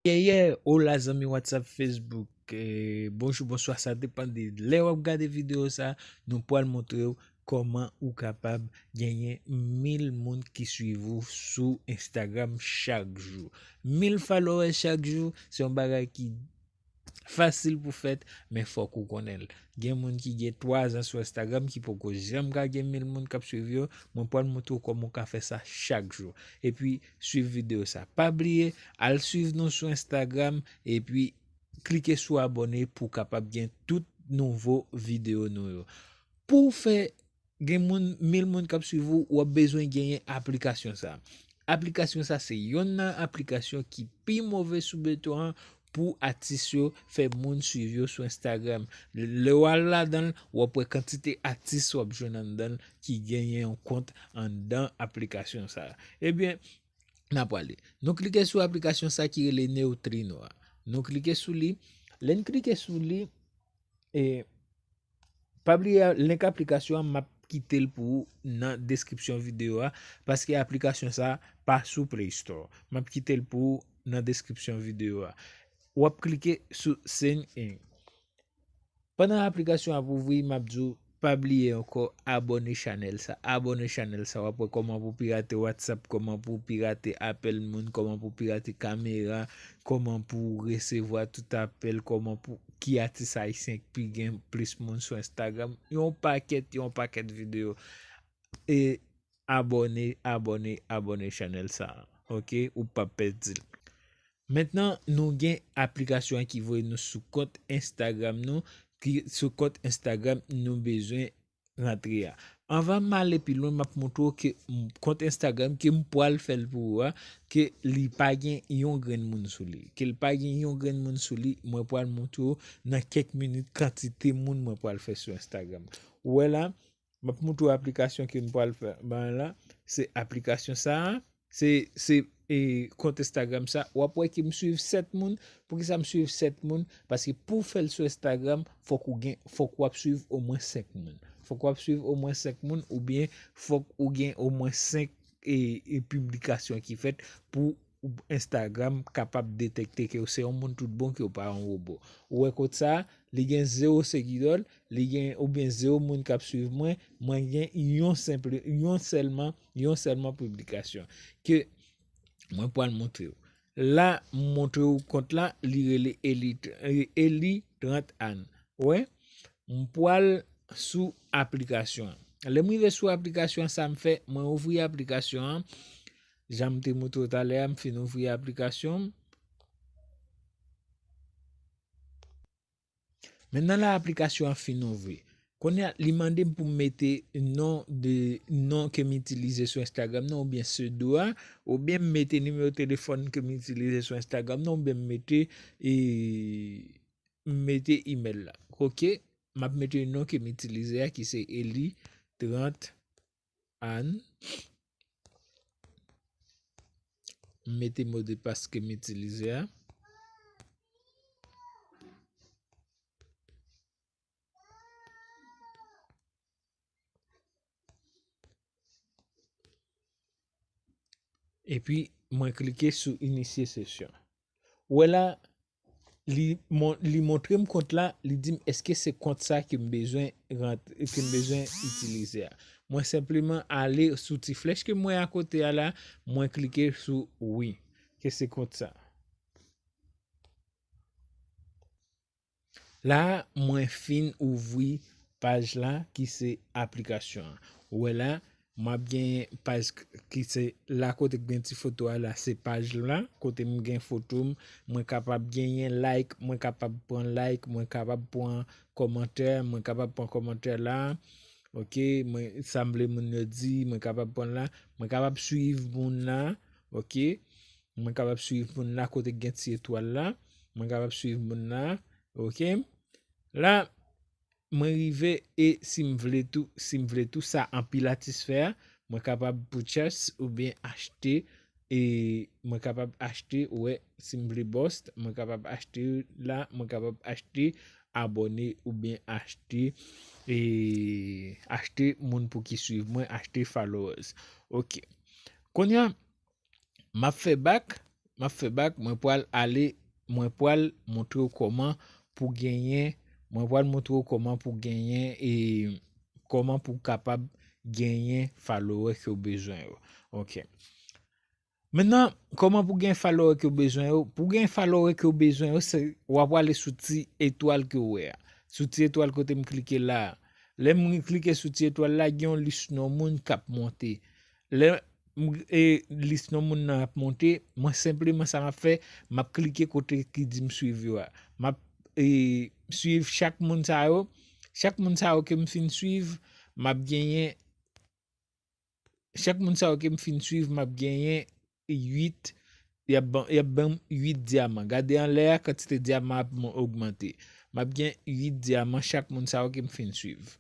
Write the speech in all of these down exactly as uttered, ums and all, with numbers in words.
Yeah, yeah. Hola zanmi WhatsApp, Facebook. Eh, bonjou, bonswa, sa depann de lè w ap gade videyo sa. Nou pral montre w kòman ou kapab genyen mil moun ki swiv ou sou Instagram chak jou. Mil followers chak jou, se yon bagay ki fasil pou fèt, men fòk ou konnen l. Gen moun ki gen twa zan sou Instagram ki poko janm ka gen mil moun k ap swiv yo. Mwen pral montre w kòman w ka fè sa chak jou. Epi, swiv videyo sa. Pa bliye, al swiv nou sou Instagram, epi klike sou abòne pou w kapab gen tout nouvo videyo nou yo. Pou w fè gen moun, mil moun k ap swiv ou, w ap bezwen genyen aplikasyon sa. Aplikasyon sa se yonn nan aplikasyon ki pi move sou beton an pou atis yo fè moun swiv yo sou Instagram. Lè w al ladan l, w ap wè kantite atis w ap jwenn anndan l ki genyen yon kont anndan aplikasyon sa. Ebyen, n a prale. Nou klike sou aplikasyon sa ki rele Neutrino a. Nou klike sou li. Lè n klike sou li, e, pa bliye link aplikasyon an, m ap kite l pou ou nan deskripsyon videyo a, paske aplikasyon sa pa sou Play Store. M ap kite l pou ou nan deskripsyon videyo a. W ap klike sou Sign In. Pandan aplikasyon ap ouvri, m ap di w, pa bliye ankò, abòne chanèl sa. Abòne chanèl sa, w ap wè kòman pou pirate WhatsApp, kòman pou pirate apèl moun, kòman pou pirate kamera, kòman pou resevwa tout apèl, kòman pou, ki atis ayisyen ki pi gen plis moun sou Instagram. Yon pakèt, yon pakèt videyo. E abòne, abòne, abòne chanèl sa. Oke? Ou p ap pèdi l. Mentnan, nou gen aplikasyon an ki voye nou sou kont Instagram nou, ki sou kont Instagram nou bezwen rantre a. Anvan m ale pi lwen, m ap montre w ke m, kont Instagram ke m pral fè l pou ou a, ke li pa gen yon grenn moun sou li. Ke l pa gen yon grenn moun sou li, mwen pral montre w nan kèk minit kantite moun mwen pral fè sou Instagram. Ou wè la, m ap montre w aplikasyon ke m pral fè. Ban la, se aplikasyon sa a. Se, se, e, kont Instagram sa. W ap wè ke m swiv sèt moun. Poukisa m swiv sèt moun? Paske pou w fè l sou Instagram, fòk ou gen, fòk w ap swiv omwen senk moun. Fòk w ap swiv omwen senk moun, oubyen fòk ou gen omwen senk, e, e, piblikasyon ki fèt pou Instagram kapab detèkte ke w se yon moun tout bon, ke w pa yon wobo. Ou wè kont sa, li gen zewo segidò, li gen, oubyen zewo moun k ap swiv mwen, mwen gen yon senp, yon sèlman, yon sèlman piblikasyon ke mwen pral montre w. La, m montre w kont la, li rele Eli, Eli trant Ann. Ou wè, m pral sou aplikasyon an. Lè m rive sou aplikasyon an, sa m fè, mwen ouvri aplikasyon an. Jan m te montre w talè a, m fin ouvri aplikasyon an. Mentnan la, aplikasyon an fin ouvri. Kounye a, li mande m pou m mete non de, non ke m itilize sou Instagram nan, oubyen pseudo a, oubyen m mete nimewo telefòn ke m itilize sou Instagram nan, oubyen m mete, e, m mete email la. Oke, m ap mete non ke m itilize a, ki se Eli trant Ann. M mete modepas ke m itilize a. Epi, mwen klike sou inisye sesyon. Ou wè la, li mon-, li montre m kont la, li di m èske se kont sa ke m bezwen rant-, ke m bezwen itilize a. Mwen senpleman ale sou ti flèch ke m wè akote a la, mwen klike sou wi, ke se kont sa. La, mwen fin ouvri paj la ki se aplikasyon an. Ou wè la, m ap gen paj k-, ki se la kote k gen ti foto a la, se paj la, kote m gen foto m, mwen kapab genyen like, mwen kapab pran like, mwen kapab pran kòmantè, mwen kapab pran kòmantè la. Oke, mwen, sa m vle moun yo di, mwen kapab pran la, mwen kapab swiv moun la, oke. Mwen kapab swiv moun la kote k gen ti etwal la, mwen kapab swiv moun la, oke. La, mwen rive e si m vle tou, si m vle tou, sa anpil atis fè a, mwen kapab purchase oubyen achte, e mwen kapab achte, ou wè, si m vle boost, mwen kapab achte la, mwen kapab achte abòne oubyen achte, e achte moun pou ki swiv mwen, achte followers. Oke. Kounye a, m ap fè back, m ap fè bak, mwen pral ale, mwen pral montre w kòman pou genyen, mwen pral montre w kòman pou genyen, e kòman pou kapab genyen follower ke w bezwen yo. Ok. Mentnan, kòman pou gen follower ke w bezwen yo? Pou gen follower ke w bezwen yo, se w ap ale sou ti etwal ke w wè a. Sou ti etwal kote m klike la a. Lè m klike sou ti etwal la, gen yon lis non moun k ap monte. Lè m, e, lis non moun nan ap monte, mwen senpleman sa m ap fè, m ap klike kote ki di m swiv yo a. M ap, e, swiv chak moun sa yo. Chak moun sa yo ke m fin swiv, m ap genyen chak moun sa yo ke m fin swiv, m ap genyen uit, y ap ban, y ap ban m uit dyaman. Gade anlè a, kantite dyaman ap mo-, ogmante. M ap gen uit dyaman chak moun sa yo ke m fin swiv.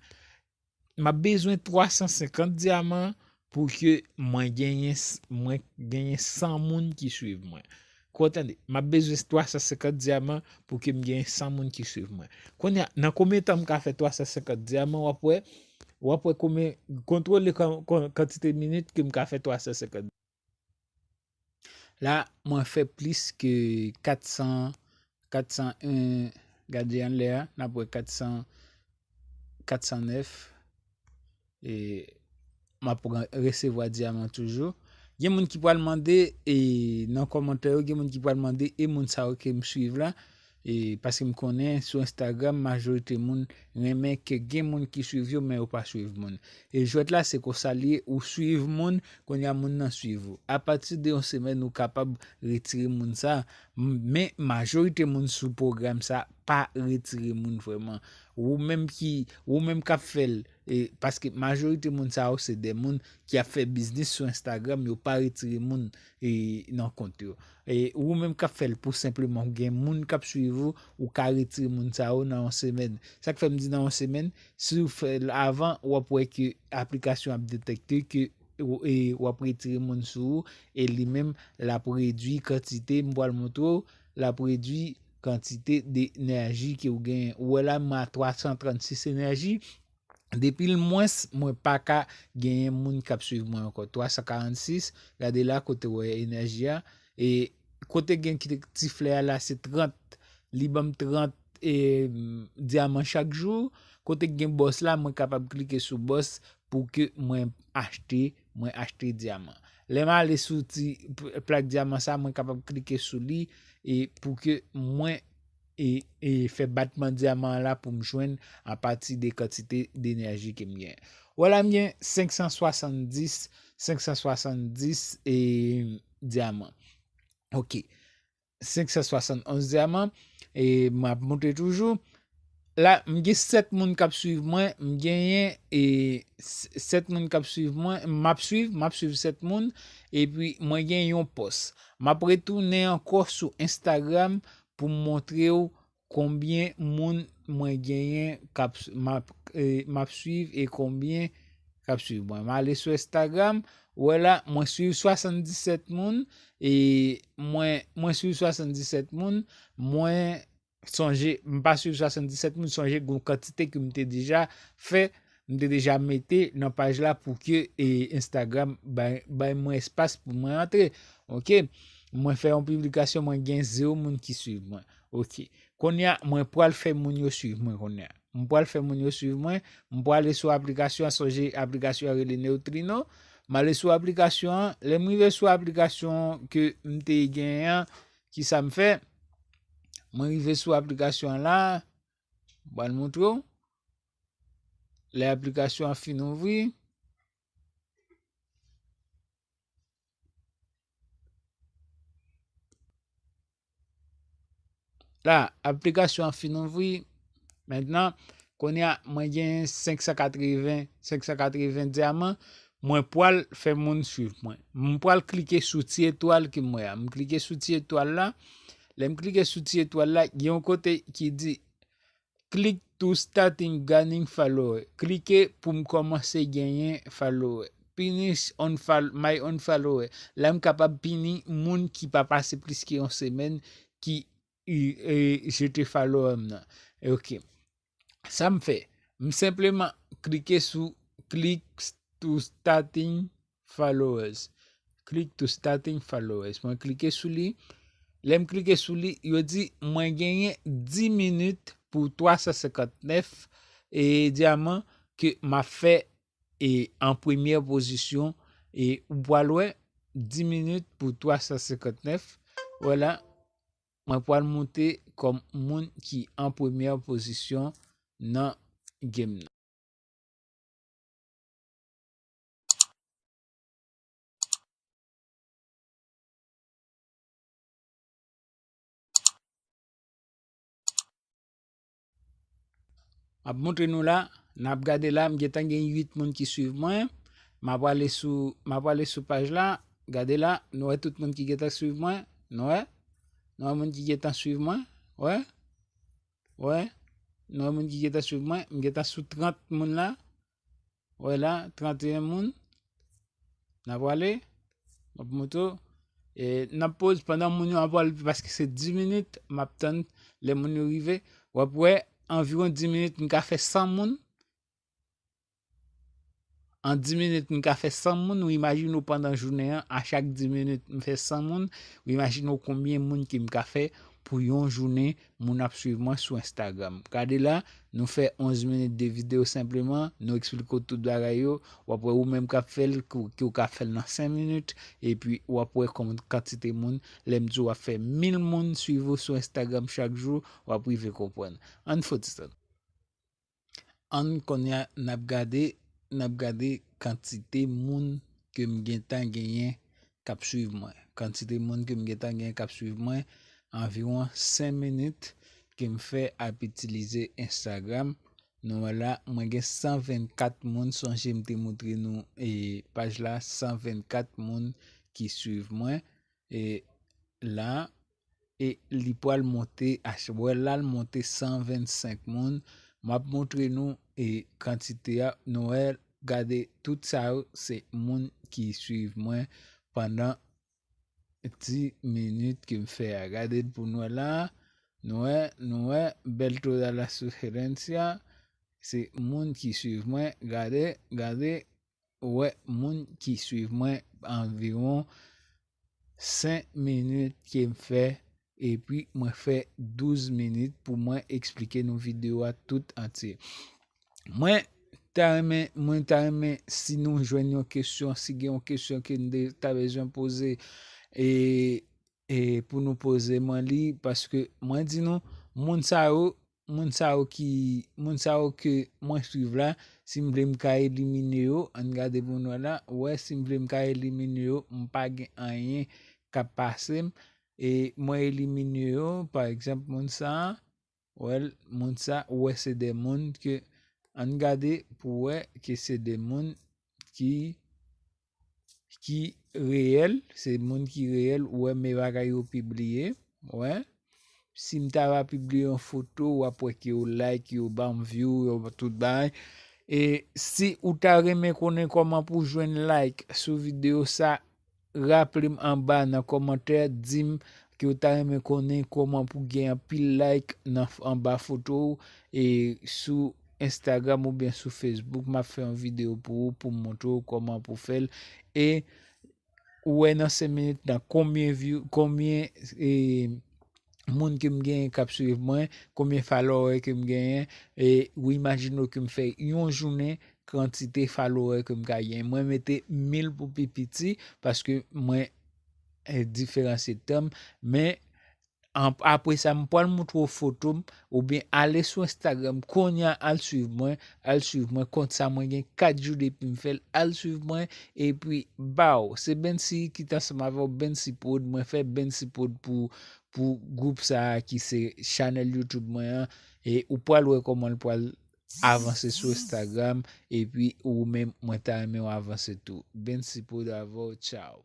M ap bezwen twa san senkant dyaman pou ke mwen genyen s-, mwen genyen san moun ki swiv mwen. Kou w tande, m ap bezwen twa san senkant dyaman pou ke m genyen san moun ki swiv mwen. Kounye a, nan konbyen tan m ka fè twa san senkant dyaman, w ap wè, w ap wè konbyen, kontwole kan-, kan-, kantite minit ke m ka fè twa san senkant. La, mwen fè plis ke kat san, kat san en, gade anlè a, n ap wè kat san, kat san nèf. E m ap re-, resevwa dyaman toujou. Gen moun ki pral mande, e, nan kòmantè yo, gen moun ki pral mande, e moun sa yo ke m swiv la, e paske m konnen sou Instagram, majorite moun renmen ke gen moun ki swiv yo, men yo pa swiv moun. E jwèt la, se konsa l ye, ou swiv moun, kounye a moun nan swiv ou. Apati de yon semèn, ou kapab retire moun sa, m-, men majorite moun sou pwogram sa pa retire moun vrèman. Ou menm ki, ou menm k ap fè l, e, paske majorite moun sa yo se de moun ki ap fè biznis sou Instagram, yo pa retire moun, e, nan kont yo. E ou menm k ap fè l pou senpleman gen moun k ap swiv ou, ou ka retire moun sa yo nan yon semèn. Sa k fè m di nan yon semèn, si w fè l avan, w ap wè ke aplikasyon ap detèkte ke w-, e w ap retire moun sou ou, e li menm, l ap redui kantite, m pral montre w, l ap redui kantite de enèji ke w genyen. Ou wè la, m a twa san trannsis enèji, depi l mwens, mwen pa ka genyen moun k ap swiv mwen ankò. Twa san karannsis, gade la kote w wè enèji a. E kote gen ki, ti flè a la, se trant. Li ban m trant, e, dyaman chak jou. Kote gen bòs la, mwen kapab klike sou bòs pou ke mwen achte, mwen achte dyaman. Lè m ale sou ti p-, plak dyaman sa, mwen kapab klike sou li, e pou ke mwen e, e fè batman dyaman an la pou m jwenn apati de kantite de enèji ke m gen. Vwala, m gen senk san swasanndis, senk san swasanndis, e, dyaman. Ok. Senk san swasann onz dyaman. E m ap monte toujou. La, m gen sèt moun k ap swiv mwen. M genyen, e, s-, sèt moun k ap swiv mwen. M ap swiv, m ap swiv sèt moun. Epi, mwen gen yon pòs. M ap retounen ankò sou Instagram pou m montre w konbyen moun mwen genyen k ap s-, m ap, e, m ap swiv e konbyen k ap swiv mwen. M ale sou Instagram, ou wè la, mwen swiv swasanndisèt moun, e mwen, mwen swiv swasanndisèt moun, mwen sonje, m pa swiv swasanndisèt moun, sonje gon kantite ke m te deja fè, m te deja mete nan paj la pou ke, e, Instagram bay, bay mwen espas pou mwen antre. Ok? Mwen fè yon piblikasyon, mwen gen zewo moun ki swiv mwen. Ok. Kounye a, mwen pral fè moun yo swiv mwen kounye a. M pral fè moun yo swiv mwen. M pral ale sou aplikasyon an, sonje aplikasyon an rele Neutrino. M ale sou aplikasyon an. Lè m rive sou aplikasyon ke m te genyen an, kisa m fè? Mwen rive sou aplikasyon an la. M pral montre w. Lè aplikasyon an fin ouvri, la, aplikasyon an fin ouvri. Mentnan, kounye a, mwen gen senk san katreven, senk san katreven dyaman. Mwen pral fè moun swiv mwen. M pral klike sou ti etwal ke m wè a. M klike sou ti etwal la. Lè m klike sou ti etwal la, gen yon kote ki di Click to starting gaining follower. Klike pou m kòmanse genyen follower. Pini on fol-, my own follower. La m kapab pini moun ki pa pase plis ke yon semèn ki, e, e, jete follower m nan. Ok. Sa m fè? M senpleman klike sou click to starting followers. Click to starting followers. Mwen klike sou li. Lè m klike sou li, yo di mwen genyen dis minit pou twa san senkant nèf e dyaman ke m ap fè e an premyè pozisyon. E ou pral wè dis minit pou twa san senkant nèf. Vwala, mwen pral monte kòm moun ki an premyè pozisyon nan game nan. M ap montre nou la, n ap gade la, m gentan gen uit moun ki swiv mwen. M ap ale sou, m ap ale sou paj la, gade la, nou wè tout moun ki gentan swiv mwen, nou wè? Nou wè moun ki gentan swiv mwen, wè? Wè? Nou wè moun ki gentan swiv mwen, m gentan sou trant moun la. Wè la, tranteyen moun. N ap pwale. M ap montre w. E, n ap poze pandan moun yo ap pwale, paske se dis minit, m ap tann lè moun yo rive. W ap wè, anviwon dis minit, m ka fè san moun. An dis minit, m ka fè san moun. Ou imajine w pandan jounen an, a chak dis minit, m fè san moun. Ou imajine w konbyen moun ke m ka fè pou yon jounen moun ap swiv mwen sou Instagram. Gade la, nou fè onz minit de videyo senpleman, nou eksplike w tout bagay yo, w ap wè ou menm k ap fè l, ke, ke w ka fè l nan senk minit, epi w ap wè kòman kantite moun, lè m di w ap fè mil moun swiv ou sou Instagram chak jou, w ap rive konprann. Ann fè ti tann. Ann kounye a, n ap gade, n ap gade kantite moun ke m gentan genyen k ap swiv mwen. Kantite moun ke m gentan genyen k ap swiv mwen, anviwon senk minit ke m fè ap itilize Instagram. Nou wè la, mwen gen san vennkat moun, sonje m te montre nou, e, paj la, san vennkat moun ki swiv mwen. E la, e li pral monte, a, wè la, l monte san vennsenk moun. M ap montre nou, e, kantite a, nou wè, gade, tout sa yo, se moun ki swiv mwen pandan dis minit ke m fè a. Gade l pou nou wè la, nou wè, nou wè, bèl toda la sugerencia, se moun ki swiv mwen, gade, gade, wè moun ki swiv mwen anviwon senk minit ke m fè, epi mwen fè douz minit pou mwen eksplike nou videyo a tout antye. Mwen ta renmen, mwen ta renmen si nou jwenn yon kesyon, si gen yon kesyon ke n te ta bezwen poze, e, e pou nou poze mwen li, paske mwen di nou, moun sa yo, moun sa yo ki, moun sa yo ke mwen swiv la, si m vle m ka elimine yo, ann gade pou nou wè la, wè si m vle m ka elimine yo, m pa gen anyen k ap pase m, e mwen elimine yo, pa egzanp, moun sa a, wè l, moun sa, wè se de moun ke, ann gade pou wè ke se de moun ki, ki reyèl, se moun ki reyèl, ou wè men bagay yo pibliye, wè. Si m ta va pibliye yon foto, w ap wè ke yo like, yo ban m view, yo tout bagay. E si ou ta renmen konnen kòman pou jwenn like sou videyo sa, raple m anba nan kòmantè, di m ke w ta renmen konnen kòman pou gen anpil like nan f-, anba foto w, e sou Instagram oubyen sou Facebook, m ap fè yon videyo pou ou, pou m montre w kòman pou fè l. E ou wè nan senk minit nan konbyen view, konbyen, e, moun ke m genyen k ap swiv mwen, konbyen follower ke m genyen, e ou imajine w ke m fè yon jounen, kantite follower ke m ka genyen. Mwen mete mil pou pi piti, paske mwen, e, diferansye tan m, men an-, apre sa, m pral montre w foto m, oubyen ale sou Instagram, kounye a al swiv mwen, al swiv mwen, kont sa mwen gen kat jou depi m fè l, al swiv mwen, epi baw, se Bency ki t ansanm avè w, Bency Prod, mwen fè Bency Prod pou, pou gwoup sa a ki se chanèl YouTube mwen an, e ou pral wè kòman l pral avanse sou Instagram, epi ou menm, mwen ta renmen w avanse tou. Bency Prod avè w, tchaw.